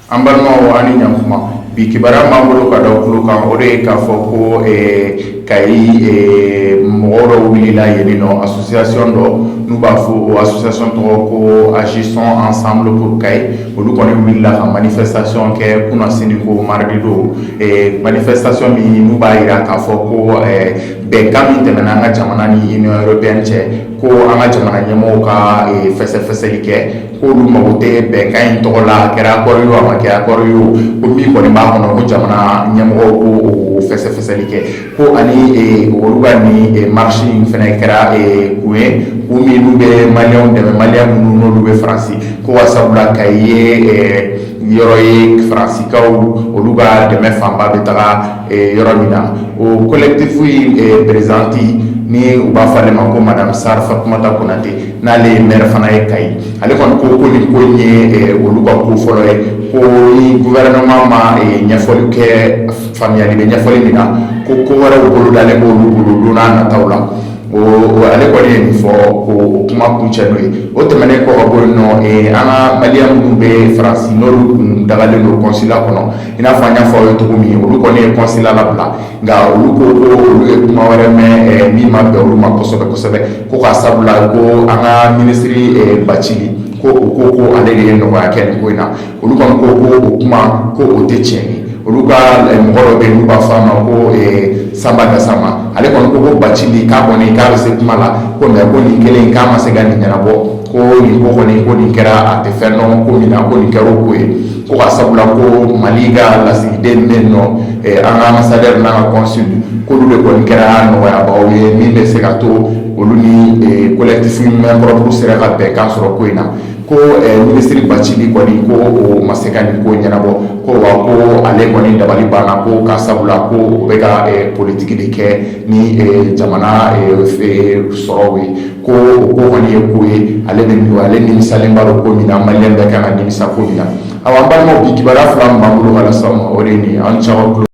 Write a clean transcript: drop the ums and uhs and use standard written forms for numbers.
An balimaw, an ni ɲankuma. Bi kibaruya b'an bolo ka da tulo kan, o de ye k'a fɔ ko Kayi mɔgɔ dɔ wulila yen nɔ, association dɔ n'u b'a fɔ o association tɔgɔ ko Agissons ensemble pour Kayes. Olu kɔni wulila ka manifestation kɛ kunasini, ko mardi don. Manifestation min n'u b'a jira k'a fɔ ko bɛnkan min tɛmɛna an ka jamana ni Union européenne cɛ, ko an ka jamana ɲɛmɔgɔw ka fɛsɛfɛsɛli kɛ, k'olu mago tɛ bɛnkan in tɔgɔ la, a kɛra accord ye o, a ma kɛ accord ye o, ko min kɔni b'a kɔnɔ, ko jamana ɲɛmɔgɔw ko o fɛsɛfɛsɛli kɛ. Ko ani olu ka nin marche in fana kɛra kun ye, kun min n'u bɛ Maliyɛnw dɛmɛ, Maliyɛn minnu n'olu bɛ Faransi, ko ka sabula Kayi ye yɔrɔ ye, Faransikaw olu ka dɛmɛ fanba bɛ taga yɔrɔ min na. O collectif in présidente ni u b'a fɔ ale ma ko madame Sar Fatumata Konate, n'ale ye maire fana ye Kayi, ale kɔni ko ko nin ko in ye olu ka ko fɔlɔ ye, ko ni gouvernement ma ɲɛfɔli kɛ, faamuyali bɛ ɲɛfɔli min na, ko ko wɛrɛw bolodalen b'olu bolo don n'a nataw la. O ale kɔni ye nin fɔ ko o kuma kuncɛ n'o ye. O tɛmɛnen kɔ ka bɔ yen nɔ, an ka Maliyɛn minnu bɛ Faransi, n'olu kun dagalen don consulat kɔnɔ, i n'a fɔ an y'a fɔ aw ye cogo min, olu kɔni ye consulat labila, nka olu ko ko olu ye kuma wɛrɛ mɛn min ma bɛn olu ma kosɛbɛ kosɛbɛ, ko ka sabula ko an ka minisiri Bacili ko o ko ko ale de ye nɔgɔya kɛ nin ko in na. Olu kɔni ko ko o kuma ko o tɛ tiɲɛ ye. Olu ka mɔgɔ dɔ bɛ yen n'u b'a fɔ a ma ko Sanba Gasama, ale kɔni ko ko Bacili k'a kɔni k'a bɛ se kuma la ko, mais ko nin kelen k'a ma se ka nin ɲɛnabɔ, ko nin ko kɔni ko nin kɛra, a tɛ fɛn dɔn ko min na, ko nin kɛra o ko ye, ko ka sabula ko Mali ka lasigiden bɛ yen nɔ, an ka ambassadeur n'an ka consul, k'olu de kɔni kɛra nɔgɔyabagaw ye min bɛ se ka to olu ni collectif main propre sera ka bɛnkan sɔrɔ ko in na. Ko minisiri Bacili kɔni ko o ma se ka nin ko ɲɛnabɔ, ko wa ko ale kɔni dabali banna, ko ka sabula ko o bɛ ka politiki de kɛ ni jamana sɔrɔw ye, ko o ko kɔni ye ko ye, ale bɛ ale nimisalenba don ko min na, Maliyɛn bɛɛ kan ka nimisa ko min na. Awa, an balimaw, bi kibaruya fila min b'an bolo ka lase aw ma, o de ye nin ye. An caman.